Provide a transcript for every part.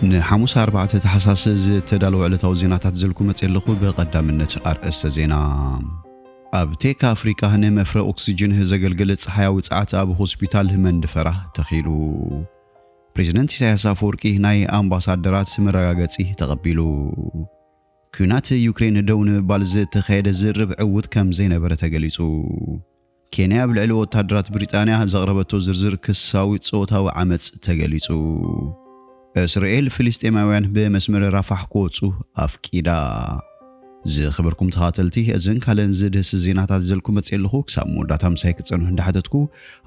ንሓሙስ ኣርባዕተ ታሕሳስ ዝተዳለወ ዕለታዊ ዜናታት ዘልኩ መፅእ ኣለኹ። ብቐዳምነት ኣርእስተ ዜና። ኣብ ቴክ ኣፍሪቃ ንመፍረ ኦክሲጅን ዘገልግል ጸሓያዊ ጸዓት ኣብ ሆስፒታል መንድፈራ ተኺሉ። ፕሬዚደንት ኢሳያስ ኣፈወርቂ ናይ ኣምባሳደራት መረጋገጺ ተቐቢሉ። ኲናት ዩክሬን ደው ንምባል ዝተኻየደ ዝርርብ ዕዉት ከም ዘይነበረ ተገሊጹ። ኬንያ ኣብ ልዕሊ ወታደራት ብሪጣንያ ዘቕረበቶ ዝርዝር ክሳዊ ጾታዊ ዓመጽ ተገሊጹ። እስራኤል ፍልስጤማውያን ብመስመር ራፋሕ ክወጹ ኣፍቂዳ። ዝኸበርኩም ተኻተልቲ፣ እዝን ካልእን ዝድህስ ዜናታት ዘልኩ መጽእ ኣለኹ። ክሳብ መወዳእታ ምሳይ ክጸንሑ እንዳሓተትኩ፣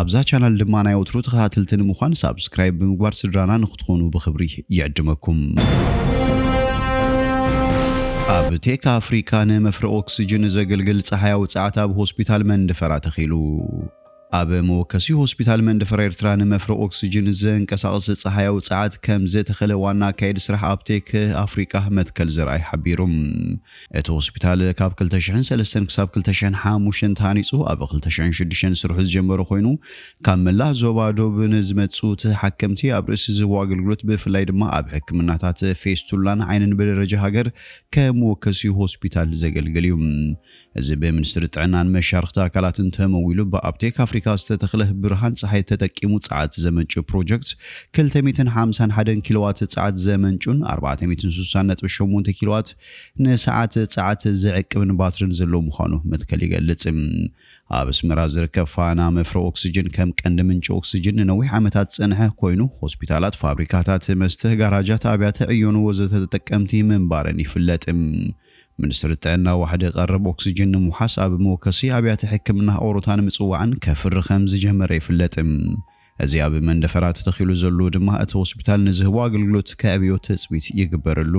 ኣብዛ ቻናል ድማ ናይ ወትሩ ተኸታተልቲ ንምዃን ሳብስክራይብ ብምግባር ስድራና ንክትኾኑ ብኽብሪ ይዕድመኩም። ኣብ ቴክ ኣፍሪካ ንመፍረ ኦክስጅን ዘገልግል ጸሓያዊ ጸዓት ኣብ ሆስፒታል መንደፈራ ተኺሉ። ኣብ መወከሲ ሆስፒታል መንደፈራ ኤርትራ ንመፍረ ኦክስጅን ዘንቀሳቕስ ጸሓያዊ ጸዓት ከም ዘተኸለ ዋና ኣካየዲ ስራሕ ኣብ ቴክ ኣፍሪካ መትከል ዘርኣይ ሓቢሩ። እቲ ሆስፒታል ካብ ክልተ ሽሕን ሰለስተን ክሳብ ክልተ ሽሕን ሓሙሽተን ተሃኒጹ ኣብ ክልተ ሽሕን ሽዱሽተን ስርሑ ዝጀመረ ኮይኑ፣ ካብ መላእ ዞባ ዶብ ንዝመጹ ተሓከምቲ ኣብ ርእሲ ዝህቦ ኣገልግሎት ብፍላይ ድማ ኣብ ሕክምናታት ፌስቱላን ዓይንን ብደረጃ ሃገር ከም መወከሲ ሆስፒታል ዘገልግል እዩ። እዚ ብሚኒስትሪ ጥዕናን መሻርኽቲ ኣካላትን ተመዊሉ ብኣብ ቴክ ኣፍሪካ ዝተተኽለ ብርሃን ጸሓይ ተጠቂሙ ጸዓት ዘመንጩ ፕሮጀክት ክልተ ሚእትን ሓምሳን ሓደን ኪሎዋት ጸዓት ዘመንጩን ኣርባዕተ ሚእትን ስሳን ነጥቢ ሸሞንተ ኪሎዋት ንሰዓት ጸዓት ዝዕቅብን ባትሪን ዘለዎ ምዃኑ መትከል ይገልጽ። ኣብ ኣስመራ ዝርከብ ፋና መፍረ ኦክስጅን ከም ቀንዲ ምንጪ ኦክስጅን ንነዊሕ ዓመታት ዝጸንሐ ኮይኑ፣ ሆስፒታላት፣ ፋብሪካታት መስተ፣ ጋራጃት፣ ኣብያተ ዕዮን ወዘተ ተጠቀምቲ ምንባረን ይፍለጥ። ሚኒስትሪ ጥዕና ዋሕዲ ቀረብ ኦክስጅን ንምውሓስ ኣብ መወከሲ ኣብያተ ሕክምና ኦሮታ ንምጽዋዕን ከፍሪ ከም ዝጀመረ ይፍለጥ። እዚ ኣብ መንደፈራ ተተኺሉ ዘሎ ድማ እቲ ሆስፒታል ንዝህቦ ኣገልግሎት ከዕብዮ ትጽቢት ይግበረሉ።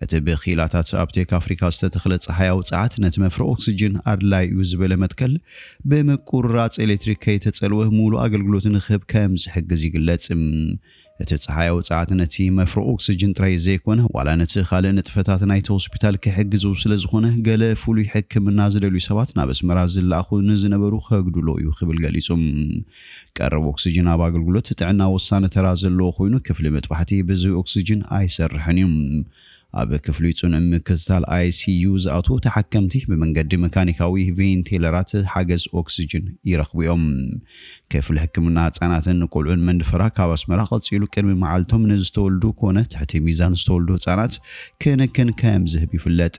እቲ ብክኢላታት ኣብ ቴክ ኣፍሪካ ዝተተኽለ ጸሓያዊ ጸዓት ነቲ መፍረ ኦክስጅን ኣድላይ እዩ ዝበለ መትከል ብምቁርራጽ ኤሌክትሪክ ከይተጸልወ ሙሉእ ኣገልግሎት ንክህብ ከም ዝሕግዝ ይግለጽ። እቲ ጸሓያዊ ጸዓት ነቲ መፍረ ኦክስጅን ጥራይ ዘይኮነ፣ ዋላ ነቲ ካልእ ንጥፈታት ናይቲ ሆስፒታል ክሕግዝ ስለ ዝኾነ፣ ገለ ፍሉይ ሕክምና ዝደልዩ ሰባት ናብ ኣስመራ ዝለኣኹ ንዝነበሩ ከግድሎ እዩ ክብል ገሊጹ። ቀረብ ኦክስጅን ኣብ ኣገልግሎት ጥዕና ወሳኒ ተራ ዘለዎ ኮይኑ፣ ክፍሊ መጥባሕቲ ብዘይ ኦክስጅን ኣይሰርሕን እዩ። ኣብ ክፍሊ ጽኑዕ ምክትታል ኣይ ሲ ዩ ዝኣትዉ ተሓከምቲ ብመንገዲ መካኒካዊ ቬንቲለራት ሓገዝ ኦክስጅን ይረኽቡ እዮም። ክፍሊ ሕክምና ህጻናትን ቆልዑን መንድፈራ ካብ ኣስመራ ቀጺሉ ቅድሚ መዓልቶም ንዝተወልዱ ኮነ ትሕቲ ሚዛን ዝተወልዱ ህጻናት ክንክን ከም ዝህብ ይፍለጥ።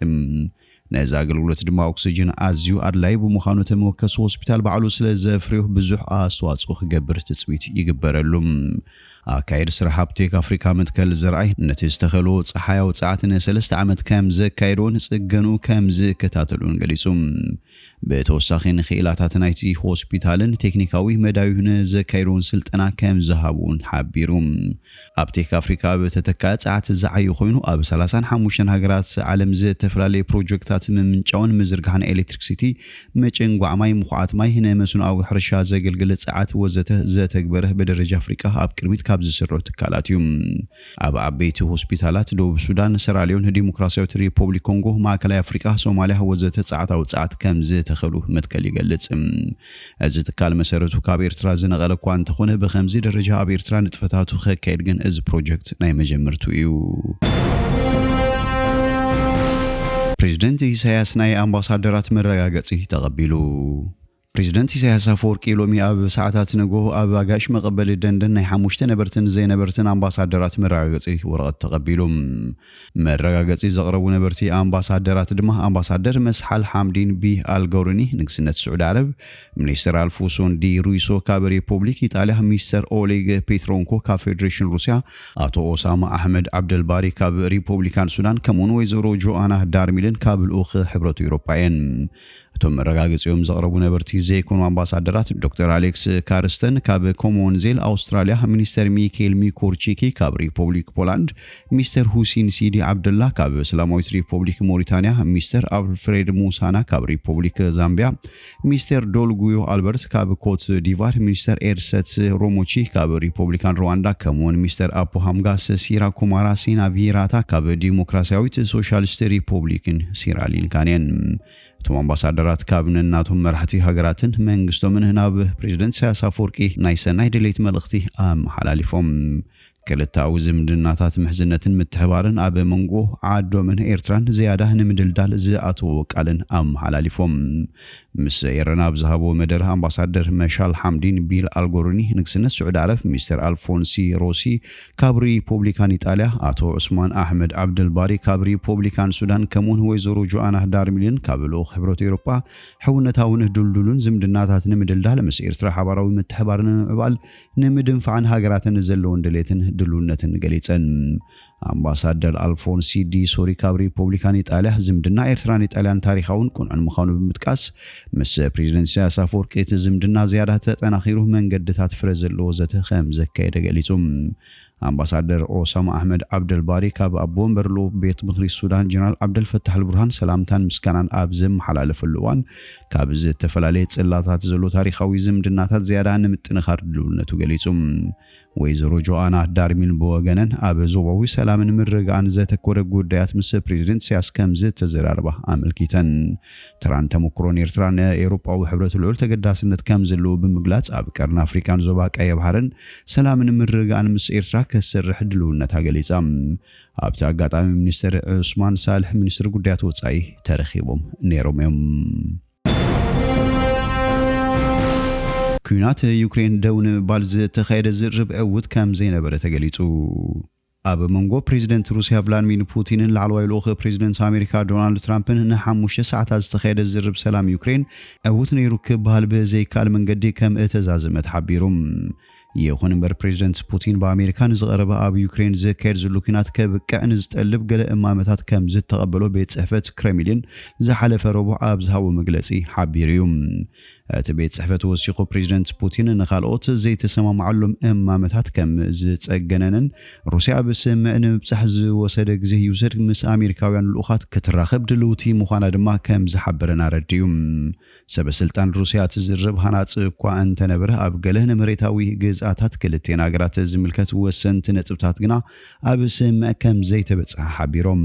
ነዚ ኣገልግሎት ድማ ኦክስጅን ኣዝዩ ኣድላዪ ብምዃኑ እቲ መወከሲ ሆስፒታል ባዕሉ ስለ ዘፍርዮ ብዙሕ ኣስተዋጽኦ ክገብር ትጽቢት ይግበረሉ። ኣካየዲ ስራሕ ኣብ ቴክ ኣፍሪካ መትከል ዘርኣይ ነቲ ዝተኸልዎ ጸሓያዊ ጸዓት ንሰለስተ ዓመት ከም ዘካየድዎን ጽገንኡ ከም ዝከታተሉን ገሊጹ። ብተወሳኺ ንክኢላታት ናይቲ ሆስፒታልን ቴክኒካዊ መዳዩ ንዘካየድዎን ስልጠና ከም ዝሃብውን ሓቢሩ። ኣብ ቴክ ኣፍሪካ ኣብ ተተካኢ ጸዓት ዝዓዩ ኮይኑ፣ ኣብ ሰላሳን ሓሙሽተን ሃገራት ዓለም ዝተፈላለዩ ፕሮጀክታት ምምንጫውን ምዝርጋሕን ኤሌክትሪክሲቲ፣ ምጭንጓዕ ማይ፣ ምኹዓት ማይ፣ ንመስኖኣዊ ሕርሻ ዘገልግል ጸዓት ወዘተ ዘተግበረ ብደረጃ ኣፍሪካ ኣብ ቅድሚት ካብ ዝስርዑ ትካላት እዩ። ኣብ ዓበይቲ ሆስፒታላት ደቡብ ሱዳን፣ ሰራልዮን፣ ዲሞክራሲያዊት ሪፖብሊክ ኮንጎ፣ ማእከላይ ኣፍሪቃ፣ ሶማልያ ወዘተ ጸዓታዊ ጸዓት ከም ዝተኸሉ መትከል ይገልጽ። እዚ ትካል መሰረቱ ካብ ኤርትራ ዝነቐለ እኳ እንተኾነ፣ ብኸምዚ ደረጃ ኣብ ኤርትራ ንጥፈታቱ ከካይድ ግን እዚ ፕሮጀክት ናይ መጀመርቱ እዩ። ፕሬዚደንት ኢሳያስ ናይ ኣምባሳደራት መረጋገጺ ተቐቢሉ። ፕሬዚደንት ኢሳያስ ኣፈወርቂ ሎሚ ኣብ ሰዓታት ንግሆ ኣብ ኣጋይሽ መቐበሊ ደንደን ናይ ሓሙሽተ ነበርትን ዘይነበርትን ኣምባሳደራት መረጋገጺ ወረቐት ተቐቢሉ። መረጋገጺ ዘቕረቡ ነበርቲ ኣምባሳደራት ድማ ኣምባሳደር መስሓል ሓምዲን ቢ ኣልገሩኒ፣ ንግስነት ስዑዲ ዓረብ፣ ሚኒስተር ኣልፎሶን ዲ ሩይሶ ካብ ሪፖብሊክ ኢጣልያ፣ ሚስተር ኦሌግ ፔትሮንኮ ካብ ፌዴሬሽን ሩስያ፣ ኣቶ ኦሳማ ኣሕመድ ዓብደልባሪ ካብ ሪፖብሊካን ሱዳን፣ ከምኡውን ወይዘሮ ጆኣና ዳርሚልን ካብ ልኡኽ ሕብረት ኤውሮጳ እየን። እቶም መረጋገጺኦም ዘቕረቡ ነበርቲ ዘይኮኑ ኣምባሳደራት ዶክተር ኣሌክስ ካርስተን ካብ ኮሞንዜል ኣውስትራልያ፣ ሚኒስተር ሚኬል ሚኮርቺኪ ካብ ሪፖብሊክ ፖላንድ፣ ሚስተር ሁሲን ሲዲ ዓብደላ ካብ እስላማዊት ሪፖብሊክ ሞሪታንያ፣ ሚስተር ኣልፍሬድ ሙሳና ካብ ሪፖብሊክ ዛምቢያ፣ ሚስተር ዶልጉዮ ኣልበርት ካብ ኮት ዲቫር፣ ሚስተር ኤርሰት ሮሞቺ ካብ ሪፖብሊካን ሩዋንዳ፣ ከምኡውን ሚስተር ኣፖሃምጋስ ሲራ ኩማራ ሲናቪራታ ካብ ዲሞክራሲያዊት ሶሻሊስት ሪፖብሊክን ሲራሊንካን እየን። እቶም ኣምባሳደራት ካብ ነናቶም መራሕቲ ሃገራትን መንግስቶምን ናብ ፕሬዚደንት ኢሳያስ ኣፈወርቂ ናይ ሰናይ ድሌት መልእኽቲ ኣመሓላሊፎም። ክልተኣዊ ዝምድናታት ምሕዝነትን ምትሕባርን ኣብ መንጎ ዓዶምን ኤርትራን ዝያዳ ንምድልዳል ዝኣተዎ ቃልን ኣመሓላሊፎም። ምስ ኢራን ኣብ ዝሃቦ መደረ ኣምባሳደር መሻል ሓምዲን ቢል ኣልጎሩኒ ንግስነት ስዑዲ ዓረብ ሚስተር ኣልፎንሲ ሮሲ ካብ ሪፖብሊካን ኢጣልያ፣ ኣቶ ዑስማን ኣሕመድ ዓብደልባሪ ካብ ሪፖብሊካን ሱዳን ከምኡውን ወይዘሮ ጆኣና ዳርሚልን ካብ ልኡኽ ሕብረት ኤውሮጳ ሕውነታውን ድልዱልን ዝምድናታት ንምድልዳል ምስ ኤርትራ ሓባራዊ ምትሕባር ንምዕባል ንምድንፋዕን ሃገራተን ዘለውን ድሌትን ድልውነትን ገሊጸን። ኣምባሳደር ኣልፎንሲ ዲ ሶሪ ካብ ሪፖብሊካን ኢጣልያ ዝምድና ኤርትራን ኢጣልያን ታሪኻውን ቅኑዕን ምዃኑ ብምጥቃስ ምስ ፕሬዚደንት ኢሳያስ ኣፈወርቂ እቲ ዝምድና ዝያዳ ተጠናኺሩ መንገድታት ፍረ ዘለዎ ዘተ ከም ዘካየደ ገሊጹ። ኣምባሳደር ኦሳማ ኣሕመድ ዓብደልባሪ ካብ ኣቦ ወንበር ልኡኽ ቤት ምኽሪ ሱዳን ጀነራል ዓብደልፈታሕ ኣልቡርሃን ሰላምታን ምስጋናን ኣብ ዘመሓላለፈሉ እዋን ካብ ዝተፈላለየ ጽላታት ዘሎ ታሪኻዊ ዝምድናታት ዝያዳ ንምጥንኻር ድልውነቱ ገሊጹ። ወይዘሮ ጆኣና ዳርሚን ብወገነን ኣብ ዞባዊ ሰላምን ምርግጋእን ዘተኮረ ጉዳያት ምስ ፕሬዚደንት ኢሳያስ ከም ዝተዘራረባ ኣመልኪተን። ትራን ተመክሮን ኤርትራ ንኤውሮጳዊ ሕብረት ልዑል ተገዳስነት ከም ዘለዎ ብምግላጽ ኣብ ቀርኒ ኣፍሪቃን ዞባ ቀይሕ ባሕርን ሰላምን ምርግጋእን ምስ ኤርትራ ከሰርሕ ድልውነታ ገሊጻ። ኣብቲ ኣጋጣሚ ሚኒስተር ዑስማን ሳልሕ ሚኒስትሪ ጉዳያት ወጻኢ ተረኺቦም ነይሮም እዮም። ኲናት ዩክሬን ደው ንምባል ዝተኻየደ ዝርርብ ዕዉት ከም ዘይነበረ ተገሊጹ። ኣብ መንጎ ፕሬዚደንት ሩስያ ቭላድሚር ፑቲንን ላዕለዋይ ልኡኽ ፕሬዚደንት ኣሜሪካ ዶናልድ ትራምፕን ንሓሙሽተ ሰዓታት ዝተኻየደ ዝርርብ ሰላም ዩክሬን ዕዉት ነይሩ ክበሃል ብዘይከኣል መንገዲ ከም እተዛዘመ ተሓቢሩ። ይኹን እምበር ፕሬዚደንት ፑቲን ብኣሜሪካ ንዝቐረበ ኣብ ዩክሬን ዝካየድ ዘሎ ኲናት ከብቅዕ ንዝጠልብ ገለ እማመታት ከም ዝተቐበሎ ቤት ጽሕፈት ክሬምሊን ዝሓለፈ ረቡዕ ኣብ ዝሃቦ መግለጺ ሓቢሩ እዩ። እቲ ቤት ጽሕፈት ወሲኹ ፕሬዚደንት ፑቲን ንኻልኦት ዘይተሰማማዓሎም እማመታት ከም ዝጸገነንን ሩስያ ኣብ ስምምዕ ንምብጻሕ ዝወሰደ ግዜ ይውሰድ ምስ ኣሜሪካውያን ልኡኻት ክትራኸብ ድልውቲ ምዃና ድማ ከም ዝሓበረን ኣረዲኡ። ሰበ ስልጣን ሩስያ እቲ ዝርርብ ሃናጺ እኳ እንተነበረ ኣብ ገለ ንመሬታዊ ግዝኣታት ክልቲኤን ሃገራት ዝምልከት ወሰንቲ ነጥብታት ግና ኣብ ስምምዕ ከም ዘይተበጽሐ ሓቢሮም።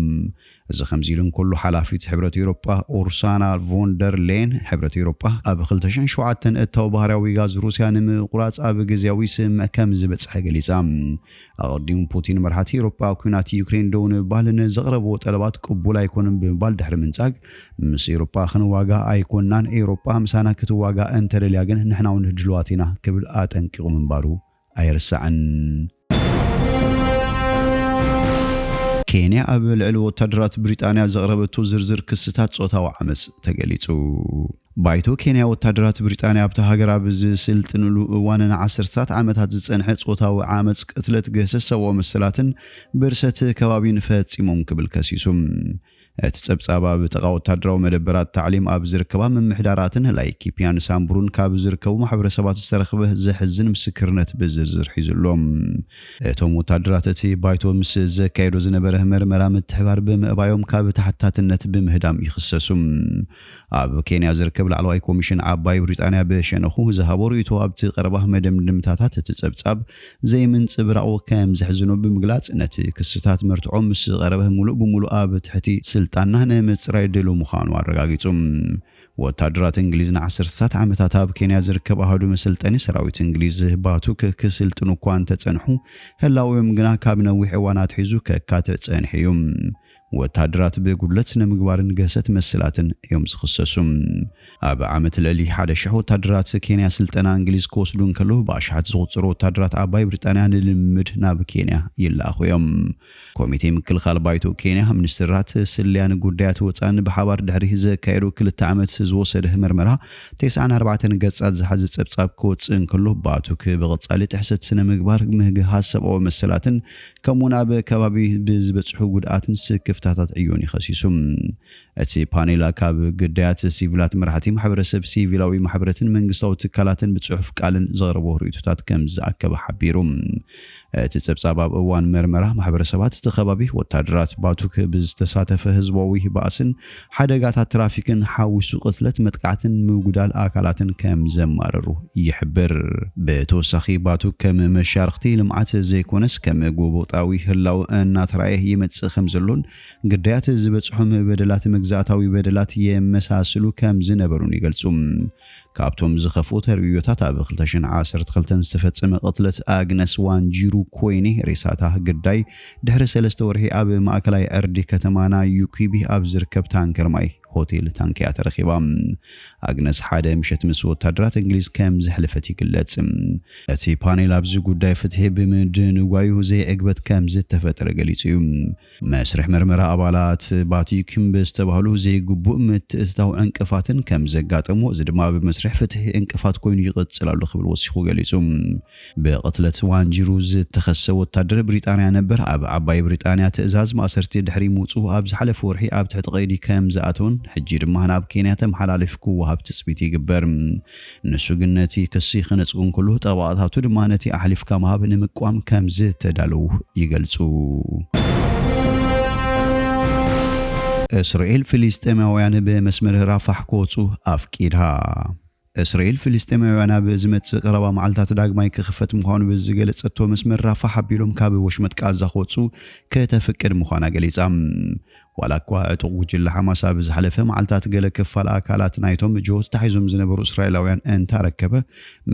እዚ ከምዚ ኢሉ እንከሎ ሓላፊት ሕብረት ኤውሮጳ ኡርሳና ቮን ደር ሌን ሕብረት ኤውሮጳ ኣብ ክልተ ሽሕን ሸውዓተን እታው ባህርያዊ ጋዝ ሩስያ ንምቁራጽ ኣብ ግዝያዊ ስምምዕ ከም ዝበጽሐ ገሊጻ። ኣቐዲሙ ፑቲን መራሕቲ ኤውሮጳ ኲናት ዩክሬን ደው ንምባል ንዘቕረብዎ ጠለባት ቅቡል ኣይኮኑን ብምባል ድሕሪ ምንጻግ ምስ ኤውሮጳ ክንዋጋእ ኣይኮንናን፣ ኤውሮጳ ምሳና ክትዋጋእ እንተደልያ ግን ንሕና እውን ድልዋት ኢና ክብል ኣጠንቂቑ ምንባሩ ኣይርሳዕን። ኬንያ ኣብ ልዕሊ ወታደራት ብሪጣንያ ዘቕረበቶ ዝርዝር ክስታት ጾታዊ ዓመጽ ተገሊጹ። ባይቶ ኬንያ ወታደራት ብሪጣንያ ኣብታ ሃገር ኣብ ዝስልጥንሉ እዋን ንዓሰርተታት ዓመታት ዝጸንሐ ጾታዊ ዓመጽ፣ ቅትለት፣ ግህሰት ሰብኣዊ መሰላትን ብርሰት ከባቢን ፈጺሞም ክብል ከሲሱ። እቲ ጸብጻብ ኣብ ጥቓ ወታደራዊ መደበራት ታዕሊም ኣብ ዝርከባ ምምሕዳራትን ላይኪፒያን ሳምቡሩን ካብ ዝርከቡ ማሕበረሰባት ዝተረኽበ ዘሕዝን ምስክርነት ብዝርዝር ሒዙ ኣሎ። እቶም ወታደራት እቲ ባይቶ ምስ ዘካየዶ ዝነበረ መርመራ ምትሕባር ብምእባዮም ካብ ተሓታትነት ብምህዳም ይኽሰሱ። ኣብ ኬንያ ዝርከብ ላዕለዋይ ኮሚሽን ዓባይ ብሪጣንያ ብሸነኹ ዝሃቦ ርእይቶ ኣብቲ ቀረባ መደምደምታታት እቲ ጸብጻብ ዘይምንጽብራቑ ከም ዘሕዝኖ ብምግላጽ፣ ነቲ ክስታት መርትዖ ምስ ቀረበ ምሉእ ብምሉእ ኣብ ትሕቲ ስልጣንና ንምጽራይ ድሉው ምዃኑ ኣረጋጊጹ። ወታደራት እንግሊዝ ንዓሰርተታት ዓመታት ኣብ ኬንያ ዝርከብ ኣሃዱ መሰልጠኒ ሰራዊት እንግሊዝ ባቱክ ክስልጥኑ እኳ እንተጸንሑ፣ ህላዌኦም ግና ካብ ነዊሕ እዋን ኣትሒዙ ከካትዕ ጸኒሑ እዩ። ወታደራት ብጉድለት ስነ ምግባርን ግህሰት መሰላትን እዮም ዝኽሰሱ። ኣብ ዓመት ልዕሊ ሓደ ሽሕ ወታደራት ኬንያ ስልጠና እንግሊዝ ክወስዱ እንከለዉ፣ ብኣሽሓት ዝቑጸሩ ወታደራት ዓባይ ብሪጣንያ ንልምምድ ናብ ኬንያ ይለኣኹ እዮም። ኮሚቴ ምክልኻል ባይቶ ኬንያ፣ ሚኒስትራት ስለያን ጉዳያት ወጻእን ብሓባር ድሕሪ ዘካየዱ ክልተ ዓመት ዝወሰደ መርመራ፣ ተስዓን ኣርባዕተን ገጻት ዝሓዘ ጸብጻብ ክወጽእ እንከሎ፣ ባቱክ ብቐጻሊ ጥሕሰት ስነ ምግባር፣ ምህግሃስ ሰብኣዊ መሰላትን ከምኡውን ኣብ ከባቢ ብዝበጽሑ ጉድኣትን ስክፍታታት ዕዮን ይኸሲሱ። እቲ ፓኔል ካብ ግዳያት ሲቪላት፣ መራሕቲ ማሕበረሰብ ሲቪላዊ ማሕበረትን መንግስታዊ ትካላትን ብጽሑፍ ቃልን ዘቕረቦ ርእይቶታት ከም ዝኣከበ ሓቢሩ። እቲ ጸብጻብ ኣብ እዋን መርመራ ማሕበረሰባት እቲ ከባቢ ወታደራት ባቱክ ብዝተሳተፈ ህዝባዊ ባእስን ሓደጋታት ትራፊክን ሓዊሱ ቅትለት፣ መጥቃዕትን ምጉዳል ኣካላትን ከም ዘማረሩ ይሕብር። ብተወሳኺ ባቱክ ከም መሻርኽቲ ልምዓት ዘይኮነስ ከም ጎቦጣዊ ህላው እናተራእየ ይመጽእ ከም ዘሎን ግዳያት ዝበጽሖም በደላት መግዛእታዊ በደላት የመሳስሉ ከም ዝነበሩን ይገልጹ። ካብቶም ዝኸፍኡ ተርእዮታት፣ ኣብ ክልተ ሽሕን ዓሰርተ ክልተን ዝተፈጸመ ቅትለት ኣግነስ ዋንጂሩ ኮይኔ፣ ሬሳታ ግዳይ ድሕሪ ሰለስተ ወርሒ ኣብ ማእከላይ ዕርዲ ከተማ ናዩኪቢ ኣብ ዝርከብ ታንከር ማይ ሆቴል ታንክያ ተረኺባ። ኣግነስ ሓደ ምሸት ምስ ወታደራት እንግሊዝ ከም ዘሕለፈት ይግለጽ። እቲ ፓኔል ኣብዚ ጉዳይ ፍትሒ ብምድንጓዩ ዘይዕግበት ከም ዝተፈጠረ ገሊጹ እዩ። መስርሕ መርመራ ኣባላት ባቲኪም ብዝተባህሉ ዘይግቡእ ምትእትታው ዕንቅፋትን ከም ዘጋጠሞ፣ እዚ ድማ ኣብ መስርሕ ፍትሒ ዕንቅፋት ኮይኑ ይቕጽል ኣሎ ክብል ወሲኹ ገሊጹ። ብቕትለት ዋንጂሩ ዝተኸሰ ወታደር ብሪጣንያ ነበር፣ ኣብ ዓባይ ብሪጣንያ ትእዛዝ ማእሰርቲ ድሕሪ ምውጽኡ ኣብ ዝሓለፈ ወርሒ ኣብ ትሕቲ ቀይዲ ከም ዝኣተወን ሕጂ ድማ ናብ ኬንያ ተመሓላሊፉ ክወሃብ ትጽቢት ይግበር። ንሱ ግን ነቲ ክሲ ክነጽጎ እንከሎ፣ ጠበቓታቱ ድማ ነቲ ኣሕሊፍካ ምሃብ ንምቅዋም ከም ዝተዳለዉ ይገልጹ። እስራኤል ፍልስጤማውያን ብመስመር ራፋሕ ክወጹ ኣፍቂዳ። እስራኤል ፍልስጤማውያን ኣብ ዝመጽእ ቀረባ መዓልታት ዳግማይ ክኽፈት ምዃኑ ብዝገለጸቶ መስመር ራፋሕ ኣቢሎም ካብ ወሽመጥ ቃዛ ክወጹ ከተፍቅድ ምዃና ገሊጻ። ዋላ እኳ ዕጡቕ ጉጅለ ሓማስ ኣብ ዝሓለፈ መዓልታት ገለ ክፋል ኣካላት ናይቶም ጅሆ ተታሒዞም ዝነበሩ እስራኤላውያን እንተረከበ፣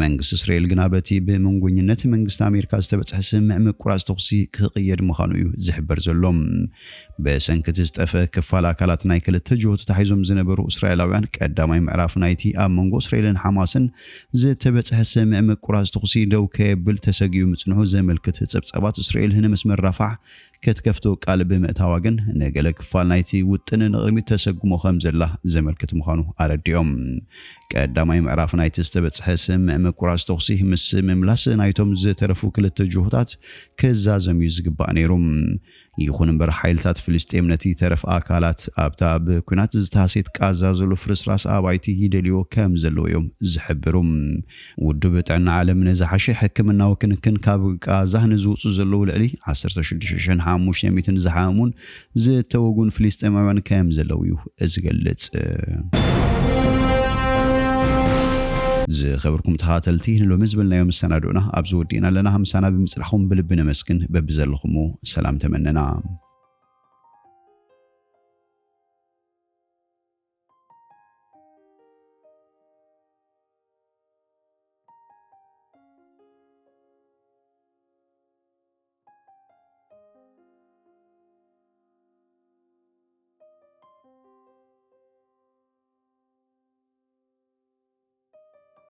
መንግስቲ እስራኤል ግና በቲ ብመንጎኝነት መንግስቲ ኣሜሪካ ዝተበጽሐ ስምምዕ ምቁራጽ ተኹሲ ክቕየድ ምዃኑ እዩ ዝሕበር ዘሎ። ብሰንኪ እቲ ዝጠፍአ ክፋል ኣካላት ናይ ክልተ ጅሆ ተታሒዞም ዝነበሩ እስራኤላውያን፣ ቀዳማይ ምዕራፍ ናይቲ ኣብ መንጎ እስራኤልን ሓማስን ዝተበጽሐ ስምምዕ ምቁራጽ ተኹሲ ደው ከየብል ተሰጊኡ ምጽንሑ ዘመልክት ጸብጻባት፣ እስራኤል ንመስመር ራፋሕ ክትከፍቶ ቃል ብምእታዋ ግን፣ ንገለ ክፋል ናይቲ ውጥን ንቕድሚት ተሰጉሞ ከም ዘላ ዘመልክት ምዃኑ ኣረዲኦም። ቀዳማይ ምዕራፍ ናይቲ ዝተበጽሐ ስምምዕ ምቁራጽ ተኹሲ ምስ ምምላስ ናይቶም ዝተረፉ ክልተ ጅሆታት ክዛዘም እዩ ዝግባእ ነይሩ። ይኹን እምበር፣ ሓይልታት ፍልስጤም ነቲ ተረፍ ኣካላት ኣብታ ብኲናት ዝተሃስየት ቃዛ ዘሎ ፍርስራስ ኣባይቲ ይደልዮ ከም ዘለዉ እዮም ዝሕብሩ። ውድብ ጥዕና ዓለም ንዝሓሸ ሕክምናዊ ክንክን ካብ ቃዛ ንዝውጹ ዘለዉ ልዕሊ ዓሰርተ ሽዱሽተ ሽሕን ሓሙሽተ ሚእትን ዝሓመሙን ዝተወጉን ፍልስጤማውያን ከም ዘለዉ እዩ ዝገልጽ። ዝኸበርኩም ተኸታተልቲ፣ ንሎሚ ዝበልናዮ መሰናድኦና ኣብዚ ወዲእና ኣለና። ምሳና ብምጽናሕኩም ብልቢ ነመስግን። በብዘለኹሞ ሰላም ተመነና።